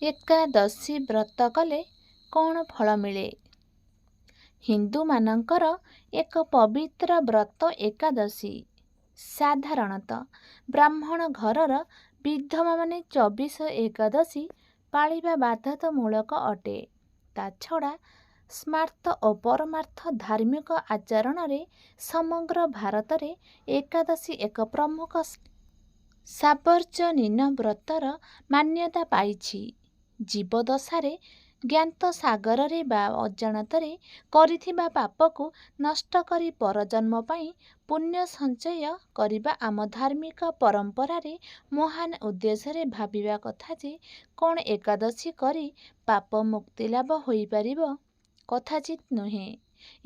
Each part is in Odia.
ଏକାଦଶୀ ବ୍ରତ କଲେ କ'ଣ ଫଳ ମିଳେ? ହିନ୍ଦୁମାନଙ୍କର ଏକ ପବିତ୍ର ବ୍ରତ ଏକାଦଶୀ। ସାଧାରଣତଃ ବ୍ରାହ୍ମଣ ଘରର ବିଧବାମାନେ 24 ଏକାଦଶୀ ପାଳିବା ବାଧ୍ୟତାମୂଳକ ଅଟେ। ତା'ଛଡ଼ା ସ୍ମାର୍ତ୍ତ ଓ ପରମାର୍ଥ ଧାର୍ମିକ ଆଚରଣରେ ସମଗ୍ର ଭାରତରେ ଏକାଦଶୀ ଏକ ପ୍ରମୁଖ ସାର୍ବଜନୀନ ବ୍ରତର ମାନ୍ୟତା ପାଇଛି। ଜୀବଦଶାରେ ଜ୍ଞାତସାରରେ ବା ଅଜାଣତରେ କରିଥିବା ପାପକୁ ନଷ୍ଟ କରି ପରଜନ୍ମ ପାଇଁ ପୁଣ୍ୟ ସଞ୍ଚୟ କରିବା ଆମ ଧାର୍ମିକ ପରମ୍ପରାରେ ମହାନ ଉଦ୍ଦେଶ୍ୟରେ ଭାବିବା କଥା ଯେ କ'ଣ ଏକାଦଶୀ କରି ପାପ ମୁକ୍ତିଲାଭ ହୋଇପାରିବ? କଦାଚିତ ନୁହେଁ।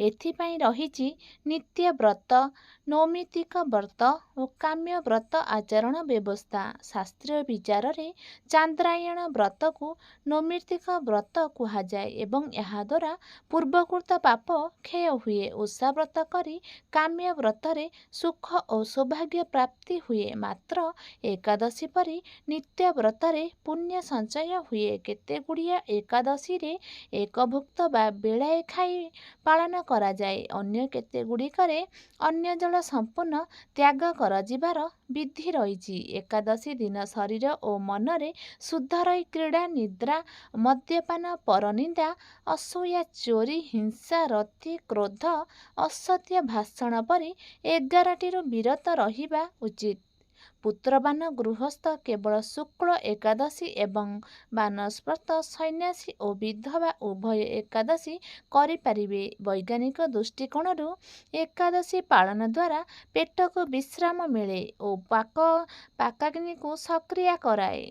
ଏଥିପାଇଁ ରହିଛି ନିତ୍ୟ ବ୍ରତ, ନୈମିତ୍ତିକ ବ୍ରତ ଓ କାମ୍ୟ ବ୍ରତ ଆଚରଣ ବ୍ୟବସ୍ଥା। ଶାସ୍ତ୍ରୀୟ ବିଚାରରେ ଚାନ୍ଦ୍ରାୟଣ ବ୍ରତକୁ ନୈମିତ୍ତିକ ବ୍ରତ କୁହାଯାଏ ଏବଂ ଏହାଦ୍ୱାରା ପୂର୍ବକୃତ ପାପ କ୍ଷୟ ହୁଏ। ଓଷା ବ୍ରତ କରି କାମ୍ୟ ବ୍ରତରେ ସୁଖ ଓ ସୌଭାଗ୍ୟ ପ୍ରାପ୍ତି ହୁଏ, ମାତ୍ର ଏକାଦଶୀ ପରି ନିତ୍ୟ ବ୍ରତରେ ପୁଣ୍ୟ ସଞ୍ଚୟ ହୁଏ। କେତେଗୁଡ଼ିଏ ଏକାଦଶୀରେ ଏକଭୁକ୍ତ ବା ବେଳାଏ ଖାଇ ପାଳନ କରାଯାଏ, ଅନ୍ୟ କେତେଗୁଡ଼ିକରେ ଅନ୍ନ ଜଳ ସମ୍ପୂର୍ଣ୍ଣ ତ୍ୟାଗ କରାଯିବାର ବିଧି ରହିଛି। ଏକାଦଶୀ ଦିନ ଶରୀର ଓ ମନରେ ଶୁଦ୍ଧ ରହି କ୍ରୀଡ଼ା, ନିଦ୍ରା, ମଦ୍ୟପାନ, ପରନିନ୍ଦା, ଅସୂୟା, ଚୋରି, ହିଂସା, ରତି, କ୍ରୋଧ, ଅସତ୍ୟ ଭାଷଣ ପରି 11ଟିରୁ ବିରତ ରହିବା ଉଚିତ। ପୁତ୍ରବାନ ଗୃହସ୍ଥ କେବଳ ଶୁକ୍ଳ ଏକାଦଶୀ ଏବଂ ବାନପ୍ରସ୍ଥ ସନ୍ନ୍ୟାସୀ ଓ ବିଧବା ଉଭୟ ଏକାଦଶୀ କରିପାରିବେ। ବୈଜ୍ଞାନିକ ଦୃଷ୍ଟିକୋଣରୁ ଏକାଦଶୀ ପାଳନ ଦ୍ୱାରା ପେଟକୁ ବିଶ୍ରାମ ମିଳେ ଓ ପାକାଗ୍ନିକୁ ସକ୍ରିୟ କରାଏ।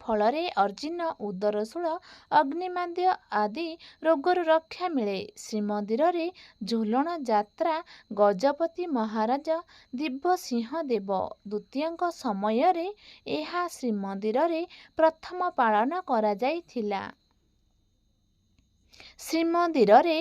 ଫଳରେ ଅଜୀର୍ଣ୍ଣ, ଉଦରଶୂଳ, ଅଗ୍ନିମାନ୍ଦ୍ୟ ଆଦି ରୋଗରୁ ରକ୍ଷା ମିଳେ। ଶ୍ରୀମନ୍ଦିରରେ ଝୁଲଣ ଯାତ୍ରା ଗଜପତି ମହାରାଜ ଦିବ୍ୟସିଂହ ଦେବ ଦ୍ୱିତୀୟଙ୍କ ସମୟରେ ଏହା ଶ୍ରୀମନ୍ଦିରରେ ପ୍ରଥମ ପାଳନ କରାଯାଇଥିଲା। ଶ୍ରୀମନ୍ଦିରରେ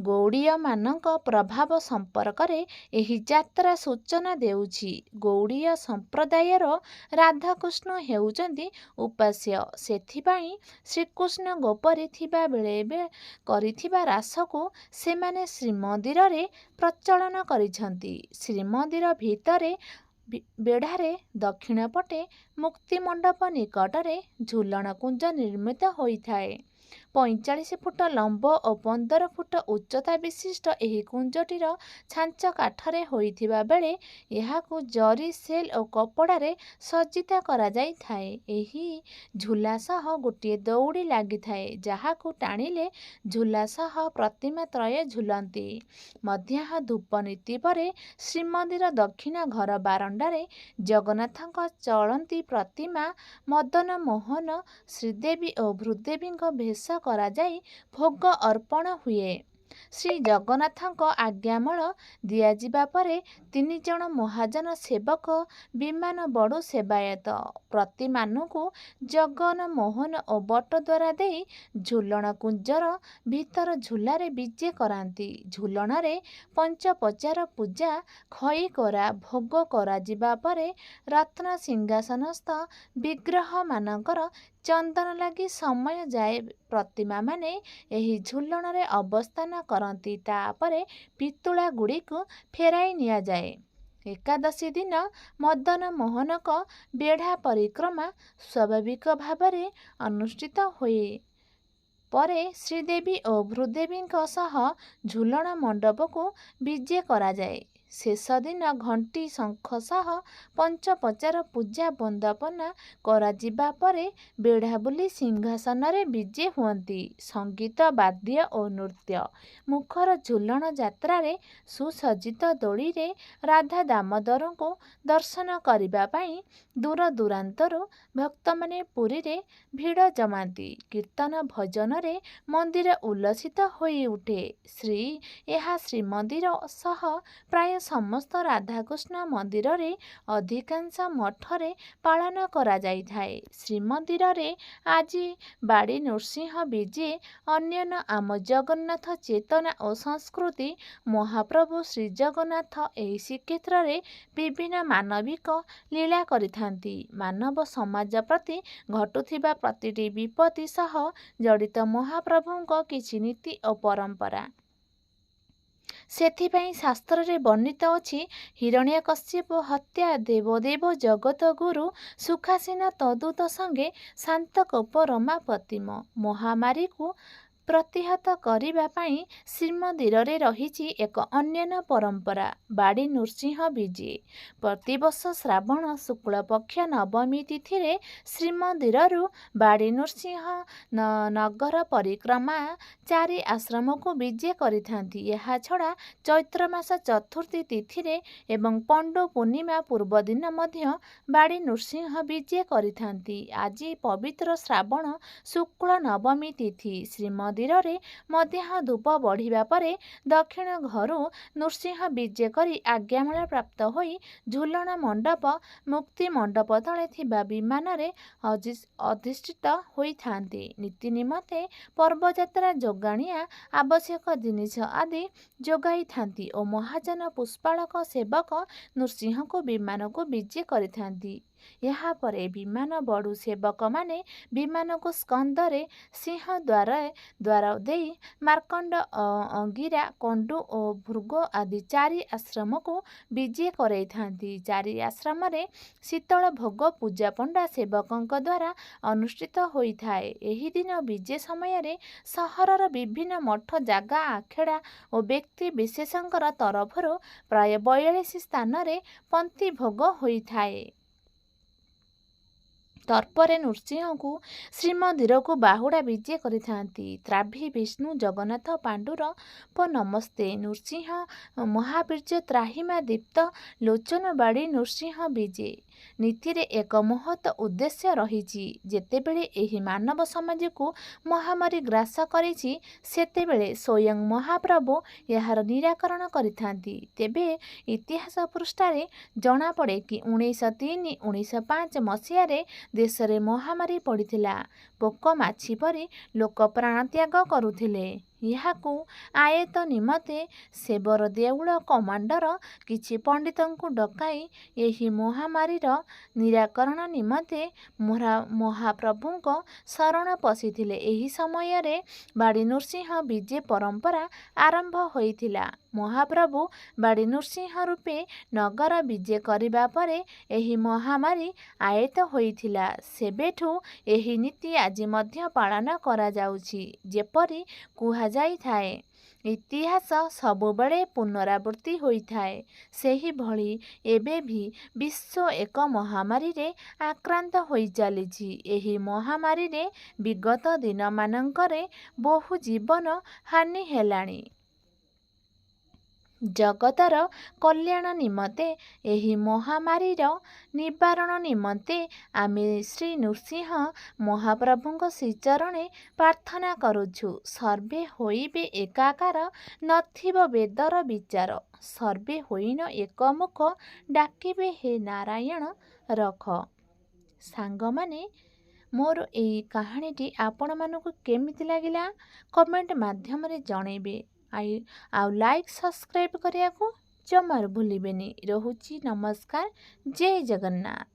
ଗୌଡ଼ୀୟମାନଙ୍କ ପ୍ରଭାବ ସମ୍ପର୍କରେ ଏହି ଯାତ୍ରା ସୂଚନା ଦେଉଛି। ଗୌଡ଼ୀୟ ସମ୍ପ୍ରଦାୟର ରାଧାକୃଷ୍ଣ ହେଉଛନ୍ତି ଉପାସ୍ୟ। ସେଥିପାଇଁ ଶ୍ରୀକୃଷ୍ଣ ଗୋପରେ ଥିବା ବେଳେ କରିଥିବା ରାସକୁ ସେମାନେ ଶ୍ରୀମନ୍ଦିରରେ ପ୍ରଚଳନ କରିଛନ୍ତି। ଶ୍ରୀମନ୍ଦିର ଭିତରେ ବେଢ଼ାର ଦକ୍ଷିଣ ପଟେ ମୁକ୍ତିମଣ୍ଡପ ନିକଟରେ ଝୁଲଣ କୁଞ୍ଜ ନିର୍ମିତ ହୋଇଥାଏ। 45 ଫୁଟ ଲମ୍ବ ଓ 15 ଫୁଟ ଉଚ୍ଚତା ବିଶିଷ୍ଟ ଏହି କୁଞ୍ଜଟିର ଛାଞ୍ଚ କାଠରେ ହୋଇଥିବା ବେଳେ ଏହାକୁ ଜରି, ସେଲ୍ ଓ କପଡ଼ାରେ ସଜ୍ଜିତ କରାଯାଇଥାଏ। ଏହି ଝୁଲା ସହ ଗୋଟିଏ ଦଉଡ଼ି ଲାଗିଥାଏ, ଯାହାକୁ ଟାଣିଲେ ଝୁଲା ସହ ପ୍ରତିମା ତ୍ରୟ ଝୁଲନ୍ତି। ମଧ୍ୟାହ୍ନ ଧୂପ ନୀତି ପରେ ଶ୍ରୀମନ୍ଦିର ଦକ୍ଷିଣ ଘର ବାରଣ୍ଡାରେ ଜଗନ୍ନାଥଙ୍କ ଚଳନ୍ତି ପ୍ରତିମା ମଦନମୋହନ, ଶ୍ରୀଦେବୀ ଓ ଭୂଦେବୀଙ୍କ ବେଶ କରାଯାଇ ଭୋଗ ଅର୍ପଣ ହୁଏ। ଶ୍ରୀଜଗନ୍ନାଥଙ୍କ ଆଜ୍ଞାମାଳ ଦିଆଯିବା ପରେ ତିନିଜଣ ମହାଜନ ସେବକ ବିମାନବଡ଼ୁ ସେବାୟତ ପ୍ରତିମାନଙ୍କୁ ଜଗମୋହନ ଓ ବଟଦ୍ୱାର ଦେଇ ଝୁଲଣ କୁଞ୍ଜର ଭିତର ଝୁଲାରେ ବିଜେ କରାନ୍ତି। ଝୁଲଣରେ ପଞ୍ଚୋପଚାର ପୂଜା, ଖଇକୋରା ଭୋଗ କରାଯିବା ପରେ ରତ୍ନସିଂହାସନସ୍ଥ ବିଗ୍ରହମାନଙ୍କର ଚନ୍ଦନ ଲାଗି ସମୟ ଯାଏ ପ୍ରତିମାମାନେ ଏହି ଝୁଲଣରେ ଅବସ୍ଥାନ କରନ୍ତି। ତା'ପରେ ପିତୁଳାଗୁଡ଼ିକୁ ଫେରାଇ ନିଆଯାଏ। ଏକାଦଶୀ ଦିନ ମଦନମୋହନଙ୍କ ବେଢ଼ା ପରିକ୍ରମା ସ୍ୱାଭାବିକ ଭାବରେ ଅନୁଷ୍ଠିତ ହୁଏ। ପରେ ଶ୍ରୀଦେବୀ ଓ ଭୂଦେବୀଙ୍କ ସହ ଝୁଲଣ ମଣ୍ଡପକୁ ବିଜେ କରାଯାଏ। ଶେଷ ଦିନ ଘଣ୍ଟି ଶଙ୍ଖ ସହ ପଞ୍ଚୋପଚାର ପୂଜା ବନ୍ଦାପନା କରାଯିବା ପରେ ବେଢ଼ା ବୁଲି ସିଂହାସନରେ ବିଜେ ହୁଅନ୍ତି। ସଙ୍ଗୀତ ବାଦ୍ୟ ଓ ନୃତ୍ୟ ମୁଖର ଝୁଲଣ ଯାତ୍ରାରେ ସୁସଜ୍ଜିତ ଦୋଳିରେ ରାଧାଦାମୋଦରଙ୍କୁ ଦର୍ଶନ କରିବା ପାଇଁ ଦୂରଦୂରାନ୍ତରୁ ଭକ୍ତମାନେ ପୁରୀରେ ଭିଡ଼ ଜମାନ୍ତି। କୀର୍ତ୍ତନ ଭଜନରେ ମନ୍ଦିର ଉଲ୍ଲସିତ ହୋଇଉଠେ। ଏହା ଶ୍ରୀମନ୍ଦିର ସହ ପ୍ରାୟ ସମସ୍ତ ରାଧାକୃଷ୍ଣ ମନ୍ଦିରରେ, ଅଧିକାଂଶ ମଠରେ ପାଳନ କରାଯାଇଥାଏ। ଶ୍ରୀମନ୍ଦିରରେ ଆଜି ବାଡ଼ି ନୃସିଂହ ବିଜେ ଅନନ୍ୟ। ଆମ ଜଗନ୍ନାଥ ଚେତନା ଓ ସଂସ୍କୃତି ମହାପ୍ରଭୁ ଶ୍ରୀଜଗନ୍ନାଥ ଏହି ଶ୍ରୀକ୍ଷେତ୍ରରେ ବିଭିନ୍ନ ମାନବିକ ଲୀଳା କରିଥାନ୍ତି। ମାନବ ସମାଜ ପ୍ରତି ଘଟୁଥିବା ପ୍ରତିଟି ବିପତ୍ତି ସହ ଜଡ଼ିତ ମହାପ୍ରଭୁଙ୍କ କିଛି ନୀତି ଓ ପରମ୍ପରା। ସେଥିପାଇଁ ଶାସ୍ତ୍ରରେ ବର୍ଣ୍ଣିତ ଅଛି, ହିରଣ୍ୟକଶ୍ୟପ ହତ୍ୟା ଦେବଦେବ ଜଗତଗୁରୁ ସୁଖାସୀନ ତଦୂତ ସଙ୍ଗେ ଶାନ୍ତ କୋପ ରମାପ୍ରତିମ। ମହାମାରୀକୁ ପ୍ରତିହତ କରିବା ପାଇଁ ଶ୍ରୀମନ୍ଦିରରେ ରହିଛି ଏକ ଅନନ୍ୟ ପରମ୍ପରା, ବାଡ଼ି ନୃସିଂହ ବିଜେ। ପ୍ରତିବର୍ଷ ଶ୍ରାବଣ ଶୁକ୍ଳପକ୍ଷ ନବମୀ ତିଥିରେ ଶ୍ରୀମନ୍ଦିରରୁ ବାଡ଼ି ନୃସିଂହ ନଗର ପରିକ୍ରମା ଚାରି ଆଶ୍ରମକୁ ବିଜେ କରିଥାନ୍ତି। ଏହାଛଡ଼ା ଚୈତ୍ର ମାସ ଚତୁର୍ଥୀ ତିଥିରେ ଏବଂ ପଣ୍ଡୁ ପୂର୍ଣ୍ଣିମା ପୂର୍ବଦିନ ମଧ୍ୟ ବାଡ଼ି ନୃସିଂହ ବିଜେ କରିଥାନ୍ତି। ଆଜି ପବିତ୍ର ଶ୍ରାବଣ ଶୁକ୍ଳ ନବମୀ ତିଥି। ଶ୍ରୀମନ୍ଦିରରେ ମଧ୍ୟାହ୍ନ ଧୂପ ବଢ଼ିବା ପରେ ଦକ୍ଷିଣ ଘରୁ ନୃସିଂହ ବିଜେ କରି ଆଜ୍ଞାମାଳ ପ୍ରାପ୍ତ ହୋଇ ଝୁଲଣ ମଣ୍ଡପ, ମୁକ୍ତି ମଣ୍ଡପ ତଳେ ଥିବା ବିମାନରେ ଅଧିଷ୍ଠିତ ହୋଇଥାନ୍ତି। ନୀତି ନିମନ୍ତେ ପର୍ବଯାତ୍ରା ଯୋଗାଣିଆ ଆବଶ୍ୟକ ଜିନିଷ ଆଦି ଯୋଗାଇଥାନ୍ତି ଓ ମହାଜନ ପୁଷ୍ପାଳକ ସେବକ ନୃସିଂହଙ୍କୁ ବିମାନକୁ ବିଜେ କରିଥାନ୍ତି। ଏହାପରେ ବିମାନ ବଡୁ ସେବକମାନେ ବିମାନକୁ ସ୍କନ୍ଧରେ ସିଂହଦ୍ୱାର ଦ୍ୱାର ଦେଇ ମାର୍କଣ୍ଡ, ଅଙ୍ଗିରା, କଣ୍ଡୁ ଓ ଭୃଗୁ ଆଦି ଚାରି ଆଶ୍ରମକୁ ବିଜେ କରାଇଥାନ୍ତି। ଚାରି ଆଶ୍ରମରେ ଶୀତଳ ଭୋଗ ପୂଜାପଣ୍ଡା ସେବକଙ୍କ ଦ୍ୱାରା ଅନୁଷ୍ଠିତ ହୋଇଥାଏ। ଏହିଦିନ ବିଜେ ସମୟରେ ସହରର ବିଭିନ୍ନ ମଠ, ଜାଗା, ଆଖଡ଼ା ଓ ବ୍ୟକ୍ତି ବିଶେଷଙ୍କର ତରଫରୁ ପ୍ରାୟ 42 ସ୍ଥାନରେ ପନ୍ତି ଭୋଗ ହୋଇଥାଏ। ତତ୍ପରେ ନୃସିଂହଙ୍କୁ ଶ୍ରୀମନ୍ଦିରକୁ ବାହୁଡ଼ା ବିଜେ କରିଥାନ୍ତି। ତ୍ରାହି ବିଷ୍ଣୁ ଜଗନ୍ନାଥ ପାଣ୍ଡୁରପ ନମସ୍ତେ, ନୃସିଂହ ମହାବୀର୍ଯ୍ୟ ତ୍ରାହିମା ଦୀପ୍ତ ଲୋଚନ। ବାଡ଼ି ନୃସିଂହ ବିଜେ ନୀତିରେ ଏକ ମହତ୍ ଉଦ୍ଦେଶ୍ୟ ରହିଛି। ଯେତେବେଳେ ଏହି ମାନବ ସମାଜକୁ ମହାମାରୀ ଗ୍ରାସ କରିଛି, ସେତେବେଳେ ସ୍ୱୟଂ ମହାପ୍ରଭୁ ଏହାର ନିରାକରଣ କରିଥାନ୍ତି। ତେବେ ଇତିହାସ ପୃଷ୍ଠାରେ ଜଣାପଡ଼େ କି 1903-1905 ମସିହାରେ ଦେଶରେ ମହାମାରୀ ପଡ଼ିଥିଲା। ପୋକ ମାଛି ପରି ଲୋକ ପ୍ରାଣତ୍ୟାଗ କରୁଥିଲେ। ଏହାକୁ ଆୟତ୍ତ ନିମନ୍ତେ ସେବର ଦେଉଳ କମାଣ୍ଡର କିଛି ପଣ୍ଡିତଙ୍କୁ ଡକାଇ ଏହି ମହାମାରୀର ନିରାକରଣ ନିମନ୍ତେ ମହାପ୍ରଭୁଙ୍କ ଶରଣ ପଶିଥିଲେ। ଏହି ସମୟରେ ବାଡ଼ି ନୃସିଂହ ବିଜେ ପରମ୍ପରା ଆରମ୍ଭ ହୋଇଥିଲା। ମହାପ୍ରଭୁ ବାଡ଼ି ନୃସିଂହ ରୂପେ ନଗର ବିଜେ କରିବା ପରେ ଏହି ମହାମାରୀ ଆୟତ୍ତ ହୋଇଥିଲା। ସେବେଠୁ ଏହି ନୀତି ଆଜି ମଧ୍ୟ ପାଳନ କରାଯାଉଛି। ଯେପରି କୁହାଯାଇଥାଏ, ଇତିହାସ ସବୁବେଳେ ପୁନରାବୃତ୍ତି ହୋଇଥାଏ, ସେହିଭଳି ଏବେ ବି ବିଶ୍ୱ ଏକ ମହାମାରୀରେ ଆକ୍ରାନ୍ତ ହୋଇଚାଲିଛି। ଏହି ମହାମାରୀରେ ବିଗତ ଦିନମାନଙ୍କରେ ବହୁ ଜୀବନ ହାନି ହେଲାଣି। ଜଗତର କଲ୍ୟାଣ ନିମନ୍ତେ, ଏହି ମହାମାରୀର ନିବାରଣ ନିମନ୍ତେ ଆମେ ଶ୍ରୀ ନୃସିଂହ ମହାପ୍ରଭୁଙ୍କ ଶ୍ରୀଚରଣେ ପ୍ରାର୍ଥନା କରୁଛୁ। ସର୍ବେ ହୋଇବେ ଏକାକାର, ନଥିବ ବେଦର ବିଚାର। ସର୍ବେ ହୋଇଣ ଏକମୁଖ, ଡାକିବେ ହେ ନାରାୟଣ ରଖ। ସାଙ୍ଗମାନେ, ମୋର ଏଇ କାହାଣୀଟି ଆପଣମାନଙ୍କୁ କେମିତି ଲାଗିଲା, କମେଣ୍ଟ ମାଧ୍ୟମରେ ଜଣେଇବେ। ଆଉ ଲାଇକ୍, ସବସ୍କ୍ରାଇବ୍ କରିବାକୁ ଜମାରୁ ଭୁଲିବେନି। ରହୁଛି, ନମସ୍କାର, ଜୟ ଜଗନ୍ନାଥ।